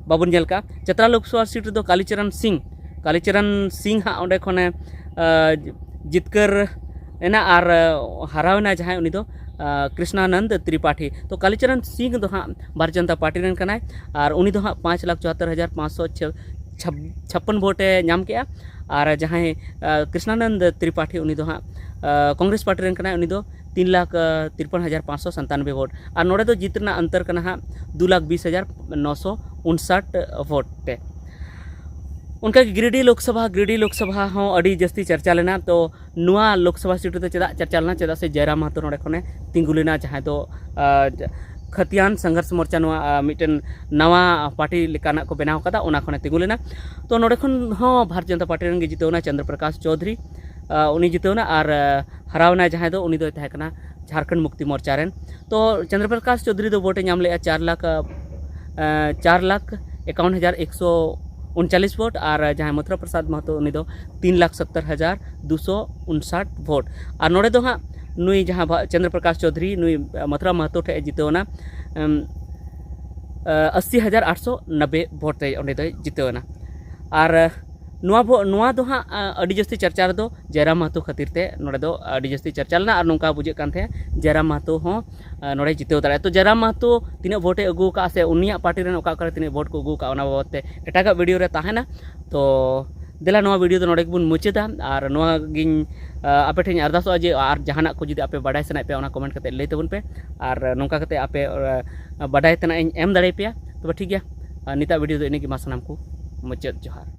ᱵᱟᱵᱚᱱ ᱧᱮᱞ ᱠᱟᱜᱼᱟ᱾ ᱪᱟᱛᱨᱟ ᱞᱳᱠᱥᱚᱵᱷᱟ ᱥᱤᱴ ᱨᱮᱫᱚ ᱠᱟᱞᱤᱪᱚᱨᱚᱱ ᱥᱤᱝ, ᱠᱟᱞᱤᱪᱚᱨᱚᱱ ᱥᱤᱝ ᱦᱟᱸᱜ ᱚᱸᱰᱮ ᱠᱷᱚᱱᱮ, ᱟᱨ, ᱡᱤᱛᱠᱟᱹᱨ ᱮᱱᱟ ᱟᱨ, ᱟᱨ, ᱦᱟᱨᱟᱣ ᱮᱱᱟ ᱡᱟᱦᱟᱸᱭ, ᱩᱱᱤ ᱫᱚ, ᱟᱨ, ᱠᱨᱤᱥᱱᱟᱱᱚᱱᱫ ᱛᱨᱤᱯᱟᱴᱷᱤ᱾ ᱛᱚ ᱠᱟᱞᱤᱪᱚᱨᱚᱱ ᱥᱤᱝ ᱫᱚ ᱦᱟᱸᱜ ᱵᱷᱟᱨᱚᱛ ᱡᱚᱱᱚᱛᱟ ᱯᱟᱨᱴᱤ ᱨᱮᱱ ᱠᱟᱱᱟᱭ ᱟᱨ ᱩᱱᱤ ᱫᱚ ᱦᱟᱸᱜ ᱯᱟᱸᱪ ᱞᱟᱠᱷ ᱪᱩᱣᱟᱛᱛᱳᱨ ᱦᱟᱡᱟᱨ ᱯᱟᱸᱪᱥᱚ ᱪᱷᱟᱯᱯᱟᱱ ᱵᱷᱳᱴᱮ ᱧᱟᱢ ᱠᱮᱜᱼᱟ᱾ ᱟᱨ ᱡᱟᱦᱟᱸᱭ, ᱟᱨ, ᱠᱨᱤᱥᱱᱟᱱᱚᱱᱫ ᱛᱨᱤᱯᱟᱴᱷᱤ, ᱩᱱᱤ ᱫᱚ ᱦᱟᱸᱜ, ᱟᱨ, ᱠᱚᱝᱜᱨᱮᱥ ᱯᱟᱨᱴᱤ ᱨᱮᱱ ᱠᱟᱱᱟᱭ, ᱩᱱᱤ ᱫᱚ ᱛᱤᱱ ᱞᱟᱠᱷ ᱛᱤᱨᱯᱚᱱ ᱦᱟᱡᱟᱨ ᱯᱟᱸᱪᱥᱚ ᱥᱟᱱᱛᱟᱱᱵᱳᱭ ᱵᱷᱳᱴ᱾ ᱟᱨ ᱱᱚᱰᱮ ᱫᱚ ᱡᱤᱛ ᱨᱮᱱᱟᱜ ᱚᱱᱛᱚᱨ ᱠᱟᱱᱟ ᱦᱟᱸᱜ ᱫᱩ ᱞᱟᱠᱷ ᱵᱤᱥ ᱦᱟᱡᱟᱨ ᱱᱚᱥᱚ ᱩᱱᱥᱟᱴ ᱵᱷᱳᱴ ᱛᱮ᱾ ᱚᱱᱠᱟᱜᱮ ᱜᱤᱨᱤᱰᱤ ᱞᱳᱠᱥᱚᱵᱷᱟ, ᱜᱤᱨᱤᱰᱤ ᱞᱳᱠᱥᱚᱵᱷᱟ ᱦᱚᱸ ᱟᱹᱰᱤ ᱡᱟᱹᱥᱛᱤ ᱪᱟᱨᱪᱟ ᱞᱮᱱᱟ᱾ ᱛᱚ ᱱᱚᱣᱟ ᱞᱳᱠᱥᱚᱵᱷᱟ ᱥᱤᱴ ᱨᱮᱫᱚ ᱪᱮᱫᱟᱜ ᱪᱟᱨᱪᱟ ᱞᱮᱱᱟ? ᱪᱮᱫᱟᱜ ᱥᱮ ᱡᱚᱭᱨᱟᱢ ᱢᱟᱦᱟᱛᱚ ᱱᱚᱰᱮ ᱠᱷᱚᱱᱮ ᱛᱤᱸᱜᱩ ᱞᱮᱱᱟ, ᱡᱟᱦᱟᱸᱭ ᱫᱚ, ᱟᱨ, ᱠᱷᱟᱹᱛᱤᱭᱟᱱ ᱥᱚᱝᱜᱷᱚᱨᱥ ᱢᱳᱨᱪᱟ, ᱱᱚᱣᱟ, ᱟᱨ, ᱢᱤᱫᱴᱮᱱ ᱱᱟᱣᱟ ᱯᱟᱨᱴᱤ ᱞᱮᱠᱟᱱᱟᱜ ᱠᱚ ᱵᱮᱱᱟᱣ ᱠᱟᱫᱟ, ᱚᱱᱟ ᱠᱷᱚᱱᱮ ᱛᱤᱸᱜᱩ ᱞᱮᱱᱟ᱾ ᱛᱚ ᱱᱚᱰᱮ ᱠᱷᱚᱱ ᱦᱚᱸ ᱵᱷᱟᱨᱚᱛ ᱡᱚᱱᱚᱛᱟ ᱯᱟᱨᱴᱤ ᱨᱮᱱ ᱜᱮ ᱡᱤᱛᱟᱹᱣ ᱮᱱᱟ ᱪᱚᱱᱫᱨᱚ ᱯᱨᱚᱠᱟᱥ ᱪᱳᱣᱫᱷᱩᱨᱤ, ᱟᱨ, ᱩᱱᱤ ᱡᱤᱛᱟᱹᱣ ᱮᱱᱟ᱾ ᱟᱨ, ᱟᱨ, ᱦᱟᱨᱟᱣ ᱮᱱᱟᱭ ᱡᱟᱦᱟᱸᱭ ᱫᱚ, ᱩᱱᱤ ᱫᱚᱭ ᱛᱟᱦᱮᱸ ᱠᱟᱱᱟ ᱡᱷᱟᱲᱠᱷᱚᱸᱰ ᱢᱩᱠᱛᱤ ᱢᱳᱨᱪᱟ ᱨᱮᱱ᱾ ᱛᱚ ᱪᱚᱱᱫᱨᱚ ᱯᱨᱚᱠᱟᱥ ᱪᱳᱣᱫᱷᱩᱨᱤ ᱫᱚ ᱵᱷᱳᱴᱮ ᱧᱟᱢ ᱞᱮᱜᱼᱟ ᱪᱟᱨ ᱞᱟᱠᱷ, ᱟᱨ, ᱪᱟᱨ ᱞᱟᱠᱷ ᱮᱠᱟᱣᱚᱱ ᱦᱟᱡᱟᱨ ᱮᱠᱥᱚ ᱩᱱᱪᱟᱞᱤᱥ ᱵᱷᱳᱴ, ᱟᱨ ᱡᱟᱦᱟᱸᱭ ᱢᱚᱛᱷᱩᱨᱟ ᱯᱨᱚᱥᱟᱫᱽ ᱢᱟᱦᱟᱛᱚ, ᱩᱱᱤ ᱫᱚ ᱛᱤᱱ ᱞᱟᱠᱷ ᱥᱚᱛᱛᱚᱨ ᱦᱟᱡᱟᱨ ᱫᱩᱥᱚ ᱩᱱᱥᱟᱴ ᱵᱷᱳᱴ᱾ ᱟᱨ ᱱᱚᱰᱮ ᱫᱚ ᱦᱟᱸᱜ ᱱᱩᱭ ᱡᱟᱦᱟᱸ ᱵᱷᱟ-, ᱪᱚᱱᱫᱨᱚ ᱯᱨᱚᱠᱟᱥ ᱪᱳᱣᱫᱷᱩᱨᱤ, ᱱᱩᱭ, ᱟᱨ, ᱢᱚᱛᱷᱩᱨᱟ ᱢᱟᱦᱟᱛᱚ ᱴᱷᱮᱱ ᱮ ᱡᱤᱛᱟᱹᱣ ᱮᱱᱟ, ᱮᱢ, ᱟᱨ, ᱟᱥᱤ ᱦᱟᱡᱟᱨ ᱟᱴᱥᱚ ᱱᱚᱵᱵᱳᱭ ᱵᱷᱳᱴ ᱛᱮ ᱚᱸᱰᱮ ᱫᱚᱭ ᱡᱤᱛᱟᱹᱣ ᱮᱱᱟ᱾ ᱟᱨ, ᱟᱨ, ᱱᱚᱣᱟ ᱵᱷᱳ-, ᱱᱚᱣᱟ ᱫᱚ ᱦᱟᱸᱜ, ᱟᱨ, ᱟᱹᱰᱤ ᱡᱟᱹᱥᱛᱤ ᱪᱟᱨᱪᱟ ᱨᱮᱫᱚ ᱡᱚᱭᱨᱟᱢ ᱢᱟᱦᱟᱛᱚ ᱠᱷᱟᱹᱛᱤᱨ ᱛᱮ ᱱᱚᱰᱮ ᱫᱚ ᱟᱹᱰᱤ ᱡᱟᱹᱥᱛᱤ ᱪᱟᱨᱪᱟ ᱞᱮᱱᱟ᱾ ᱟᱨ ᱱᱚᱝᱠᱟ ᱵᱩᱡᱷᱟᱹᱜ ᱠᱟᱱ ᱛᱟᱦᱮᱸᱫ ᱡᱚᱭᱨᱟᱢ ᱢᱟᱦᱟᱛᱚ ᱦᱚᱸ, ᱟᱨ, ᱱᱚᱰᱮ ᱡᱤᱛᱟᱹᱣ ᱫᱟᱲᱮᱭᱟᱜᱼᱟ᱾ ᱛᱚ ᱡᱚᱭᱨᱟᱢ ᱢᱟᱦᱟᱛᱚ ᱛᱤᱱᱟᱹᱜ ᱵᱷᱳᱴᱮ ᱟᱹᱜᱩ ᱟᱠᱟᱫᱼᱟ ᱥᱮ ᱩᱱᱤᱭᱟᱜ ᱯᱟᱨᱴᱤ ᱨᱮᱱ ᱚᱠᱟ ᱚᱠᱟᱨᱮ ᱛᱤᱱᱟᱹᱜ ᱵᱷᱳᱴ ᱠᱚ ᱟᱹᱜᱩ ᱟᱠᱟᱫᱼᱟ, ᱚᱱᱟ ᱵᱟᱵᱚᱫ ᱛᱮ ᱮᱴᱟᱜᱟᱜ ᱵᱷᱤᱰᱤᱭᱳ ᱨᱮ ᱛᱟᱦᱮᱱᱟ᱾ ᱛᱚ ᱫᱮᱞᱟ, ᱱᱚᱣᱟ ᱵᱷᱤᱰᱤᱭᱳ ᱫᱚ ᱱᱚᱰᱮ ᱜᱮᱵᱚᱱ ᱢᱩᱪᱟᱹᱫᱟ᱾ ᱟᱨ ᱱᱚᱣᱟ ᱜᱤᱧ, ᱟᱨ, ᱟᱯᱮ ᱴᱷᱮᱱ ᱤᱧ ᱟᱨᱫᱟᱥᱚᱜᱼᱟ ᱡᱮ ᱟᱨ ᱡᱟᱦᱟᱱᱟᱜ ᱠᱚ ᱡᱩᱫᱤ ᱟᱯᱮ ᱵᱟᱰᱟᱭ ᱥᱟᱱᱟᱭᱮᱫ ᱯᱮᱭᱟ, ᱚᱱᱟ ᱠᱚᱢᱮᱱᱴ ᱠᱟᱛᱮ ᱞᱟᱹᱭ ᱛᱟᱵᱚᱱ ᱯᱮ᱾ ᱟᱨ ᱱᱚᱝᱠᱟ ᱠᱟᱛᱮ ᱟᱯᱮ, ᱟᱨ, ᱵᱟᱰᱟᱭ ᱛᱮᱱᱟᱜ ᱤᱧ ᱮᱢ ᱫᱟᱲᱮᱭᱟᱯᱮᱭᱟ᱾ ᱛᱚᱵᱮ ᱴᱷᱤᱠ ᱜᱮᱭᱟ, ᱟᱨ ᱱᱤᱛᱟᱜ ᱵᱷᱤᱰᱤᱭᱳ ᱫᱚ ᱤᱱᱟᱹᱜ ᱜᱮ᱾ ᱢᱟ ᱥᱟᱱᱟᱢ ᱠᱚ ᱢᱩᱪᱟᱹᱫ ᱡᱚᱦᱟᱨ᱾